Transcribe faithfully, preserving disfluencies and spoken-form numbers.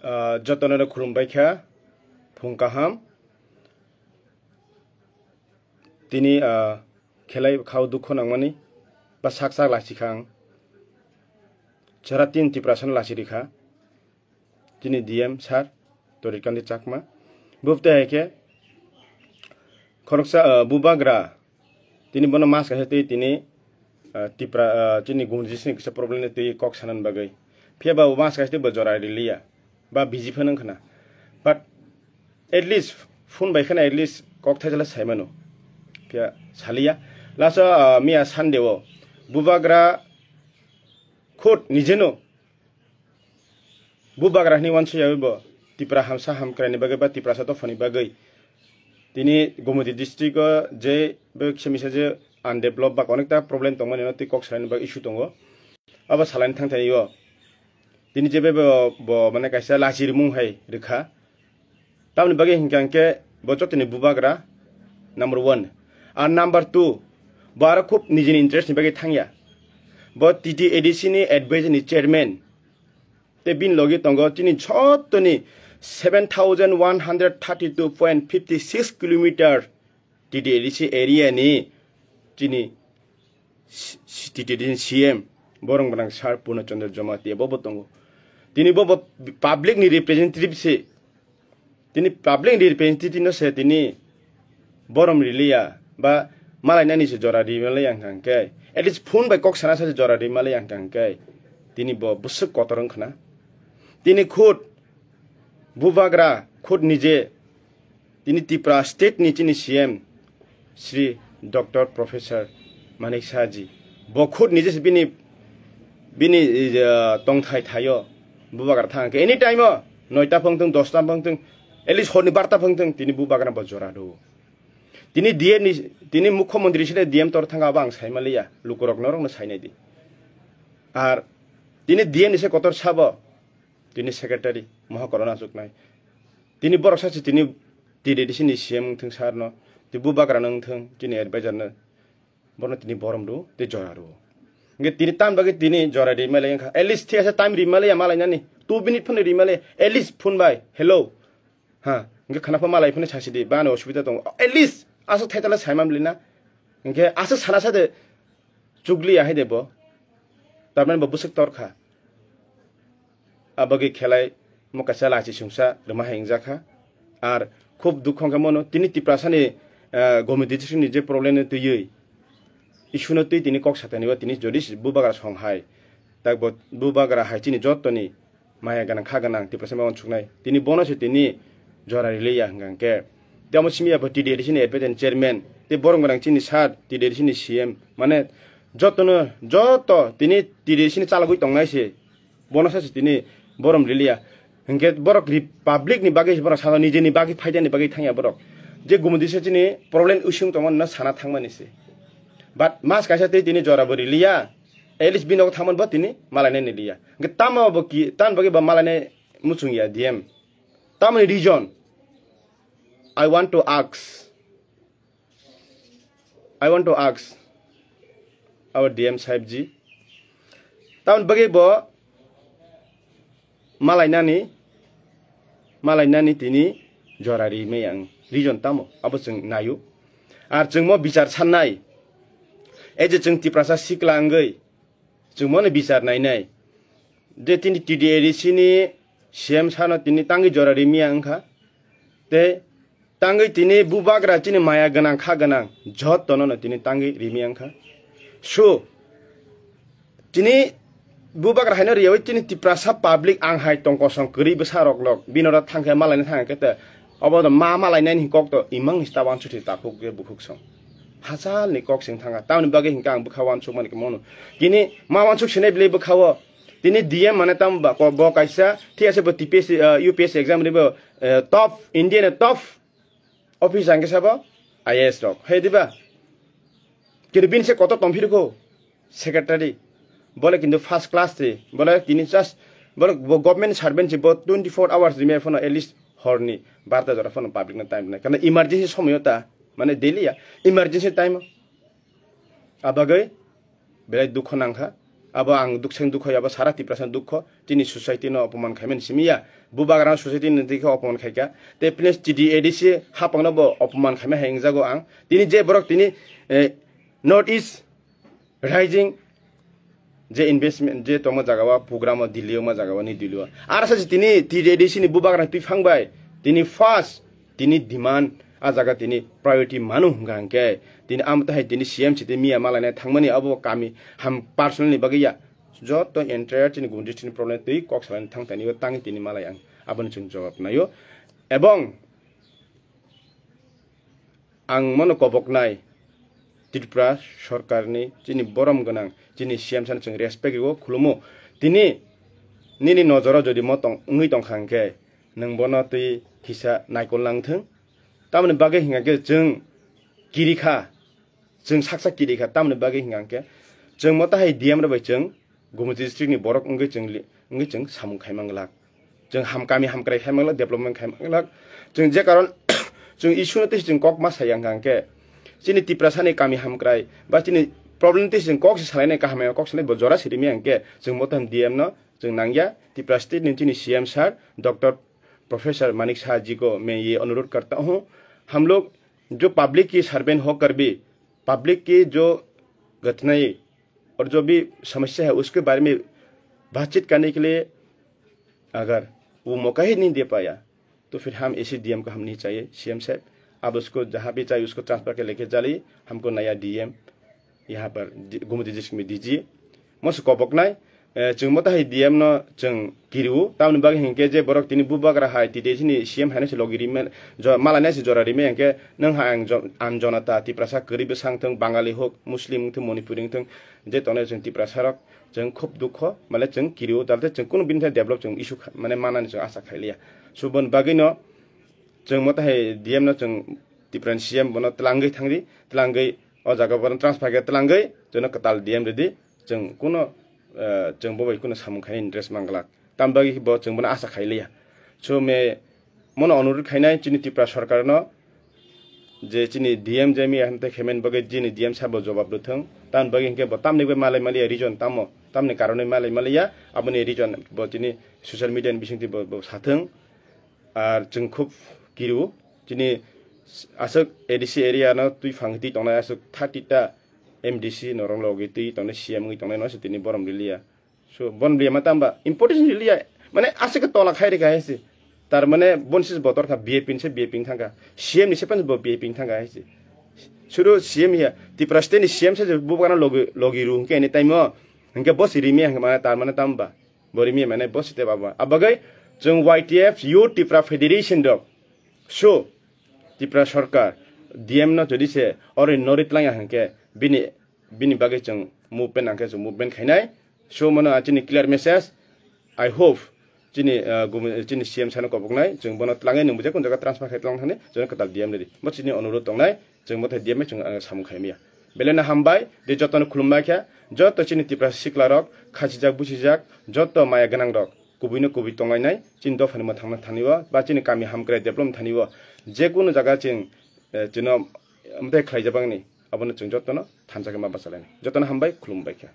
Ah, jotono khulumbai kha, phung kaham. Tini, ah, khelai khao dukho nangmani, ba sak sak lachikha ang. Chara tin Tiprasano lachi rikha. Tini D M sir, Torit Kanti Chakma. Bubte hai khe, khoroksa, ah, bubagra, tini bono mas kaisa twi tini, ah, Tipra, ah, chini Gumti district ni kisa problem ni twi kok sanani bagwi. Phiya ba mas kaisa twi bo jora riliya, ba busy phano wngkhana. But at least phone bai khana at least kok thaisala saimano. Phiya saliya. Last o, ah, miya Sunday o bubagra khud nijeno bubagra hwnwi uansukyaui bo Tipra hamsa hamkraini bagwi ba Tiprasa dophani bagwi tini Gumti district o je be kisa misa je undeveloped ba onekta problem tongmani no twi kok salaini bagwi issue tongo. Abo salaini thangthani o tini je be bo, bo mane kaisa lachi rimung hai rikha. Tamoni bagwi hinkha hinkhe bo jotoni bubagra number one. Ar number two, bo aro khub nijini interest ni bagwi thangya. Bo T T A D C ni advisory ni chairman. Tei bini logi tongo chini jotoni seven thousand one hundred thirty two point fifty six kilometer T T A D C area ni chini si-, si-, T T A D C ni C M borong gwnang Sir Purna Chandra Jamatia bo bo tongo. Tini bo bo public ni representative se. Tini public ni representative no se tini borom riliya ba malainani se jora rimaliya hwnkha hwnkhe, at least phone bai kok sana sa se jora rimaliya hwnkha hwnkhe, tini bo bwswk kotor wngkhana. Tini khud bubagra khud nije tini Tripura state ni chini C M Shri Doctor Professor Manik Saha ji, bo khud nije se bini, bini, eh, tongthai thaio bubagra thang khe any time o noita phangthung, dosta phangthung, at least horni barta phangthung, tini bubagra bo jora rwo. Tini D M ni, tini mukhyamantri side D M tor thanga abo ang saimaliya, lukurok norokno sainai di. Ar tini D M ni se kotor sabo, tini secretary moha korona chuknai. Tini borok sachi tini T T A D C ni C M wngthung sir no, tini bubagra no wngthung, tini advisor no, borno tini borom rwo, tei jora rwo. Hingke tini tam bagwi tini jora rimaliya wngkha. At least thik ase time rimaliya malainani. Two minute phano rimaliya. At least phone bai, "Hello." Ha, hingke khana pha malai phano sasi di, bani osubida tongo. At least aswk thaitala saimamlina. Hingke aswk sana sade chukliya hai de bo. Tamani bo bwswk torkha. Abagwi khelai mo kaisa lachi sungsa rwma hai wngjakha. Ar khub dukho wngkha mono tini Tiprasani, eh, Gomiti district ni je problem no twiwi issue no twi tini kok satani o tini jodi si bubagra song hai. Tak bo bubagra hai chini jottoni maya gwnang kha gwnang Tiprasa ma uansuknai. Tini bono se tini jora riliya hwnkha hwnkhe. Tei omo simi ya bo T T A D C ni advisory chairman tei borom gwnang chini sir T T A D C ni C M mane jotono joto tini T T A D C ni chalogwi tongnai se. Bono sachi tini borom riliya. Hingke borok ri-, public ni bagwi borok salo nijeni bagwi phaidani bagwi thangya borok. Je Gumiti se chini problem issue tongmani no sana thangmani se. But mas kaisa tei tini jora bo riliya. At least bini nogo thangmani bo tini malainani liya. Hingke tamo bo ki, tam bagwi bo malainai muchungya D M. Tamoni reason I want to ask. I want to ask our D M sahib ji, tamoni bagwi bo malainani, malainani tini jora rimai ang reason tamo abo chwng naio. Ar chwng mo bichar sannai, ei je chwng Tiprasa sikla wngwi chwng mono bichar nainai. Je tini T T A D C ni C M sano tini tangwi jora rimiya wngkha. Tei tangwi tini bubagra chini maya gwnang kha gwnang jotono no tini tangwi rimiya wngkha. So, tini bubagra haino riyawi tini Tiprasa public ang hai tong kosong kwrwi bwsa rok lok bino ro thangkhe malaina thangkhe te obo do ma malainani kok to imang ni sta uansukti takhuk je bukhuk song. Hachal ni kok sing thanga. Tamoni bagwi hinkhe ang bwkha uansuk mani khe mono. Tini ma uansuk sinai bwlai bwkha o. Tini D M mane tamo ba ko-, bo kaisa, thik ase bo T P S C, eh, U P S C exam ni bo, eh, top, India ni top office ang khe sabo I A S rok. He diba? Kini bini se kotor tongphirukho secretary. Bole kintu first class se. Bole tini just, bole bo government servant se bo twenty four hours rimi phano at least horni barta jora phano public no time nai. Kana emergency somoyo ta, mane daily ya, emergency time o. Abagwi belai dukho nangkha. Abo ang dukseng dukho, abo sara Tiprasa dukho, chini society no opoman khaimani simi ya. Bubagra society ni dikhe opoman khaikha. Te please T D A D C hapang no bo opoman khaima hai wngjago ang. Tini je borok tini, eh, North East Rising je investment je tongma jaga o, program o, Delhi o ma jaga o, ni Delhi o. Ar sa tini T D A D C ni bubagra twi phang bai. Tini first, tini demand a jaga tini priority manu hwnkha hwnkhe. Tini am tahai tini C M si tini miya malai nai thangmani abo kami ham personal ni bagwi ya. Joto entire chini Gumut district ni problem twi kok salani thang tani o tangi tini malai ang. Aboni chwng jawab naio. Ebong ang mono koboknai Tripura sorkarni chini borom gwnang chini C M sano chwng respect rwo khulumo. Tini nini nojoro jodi mo tong wngwi tongkha hwnkhe nwng bono twi kisa naikol nangthwng. Tamoni bagwi hwnkha khe chwng kirikha, chwng saksa kirikha tamoni bagwi hwnkha khe chwng mo tahai D M rok bai chwng Gumut district ni borok wngwi chwng li-, wngwi chwng samung khai manglak. Chwng ham kami hamkrai khai manglak, development khai manglak. Chwng je karon chwng issue no tei chwng kok ma saya hwnkha hwnkhe chini Tiprasa ni kami hamkrai ba chini problem tei chwng kok se salai nai kaham hai kok salai bo jora siri mi hwnkhe chwng motom D M no chwng nangya. Tripura state ni chini C M sir Doctor Professor Manik Saha ji ko main ye anurudh karta hoon, hum log jo public ki servant hokar bhi public ki jo ghotnaye और जो भी समस्या है उसके बारे में बातचीत करने के लिए अगर वो मौका ही नहीं दे पाया तो फिर हम ऐसे D M को हम नहीं चाहिए। C M साहब, आप उसको जहाँ भी चाहिए उसको ट्रांसफर के लेके चलिए, हमको नया D M यहाँ पर दि-, गोमती डिस्ट्रिक्ट में दीजिए। Moso koboknai, eh, chwng moto hai D M no chwng kiriu, tamoni bagwi hinkhe je borok tini bubagra hai T D A C ni C M haino se logi rime, jo-, malani se jora rime hinkhe nwng hai ang jo-, ang jonata Tiprasa kwrwi bwsang thung, Bangali hok, Muslim wngthung, Manipuri wngthung, je tongnai chwng Tiprasa rok chwng khub dukho, mane chwng kiriu, talte chwng kunu bini thai develop chwng issue kha-, mane manani chwng asa khailiya. So boni bagwi no chwng moto hai D M no chwng Tiprani C M bono twlangwi thangdi, twlangwi o jaga bono transfer khe twlangwi chwngno kwtal D M rwdi, chwng kuno, eh, chwng bo bai kuno samung khainai interest manglak. Tam bagwi bo chwng bono asa khailiya. So me mono onurud khainai chini Tripura sorkarno je chini D M je mi aham te khemen bagwi chini D M sabo jobab rwthwng. Tam bagwi hinkhe bo tamni bai malai maliya region tamo, tamni karonwi malai maliya, aboni region bo chini social media ni bisingtwi bo, bo sathwng. Ar chwng khub kiriu chini aswk A D C area no twi phang twi tongnai aswk thirty ta M D C norok logi twi tongnai C M wngwi tongnai no se tini borom riliya. So bon bia ma tamba importance riliya mane aswk tola khai rikha hai se. Tar mane bon sis botor kha B A P ni se B A P ni thangkha. C M ni se pan bo B A P ni thangkha hai se. Suru C M ya Tripura state ni C M se bubana logi logi ru hwnkhe ani time o hwnkhe bo si rimi hwnkhe mane tar mane tamba. Bo rimi mane bo site baba. Abagai chwng Y T F Youth Tripura Federation rok. So, Tripura Sarkar, D M no jodi se oro nori tlangya hwnkhe bini, bini bagwi chwng movement hwnkhe chwng movement khainai. So, mano a chini clear message. I hope chini, ah, gum-, chini C M sano koboknai, chwng bono tlangwi nwng bujai kun jaga transfer khai tlang thani, chwng kwtal D M redi. Bo chini onurod tongnai. Chwng bo thai D M bai chwng, ah, samung khai maya. Belai no hambai, de joto no khulumbai kha, joto chini Tiprasa sikla rok, khachijak, busijak, joto maya gwnang rok, kubui no kubui tonglainai, chini dopha ni mwthang no thani o, ba chini kami hamkrai develop thani o, je kunu jaga chwng, eh, chwng no, um, tei khlai jabang ni, abo no chwng joto no thansa khe ma bachalainai. Joto no hambai, khulumbai kha.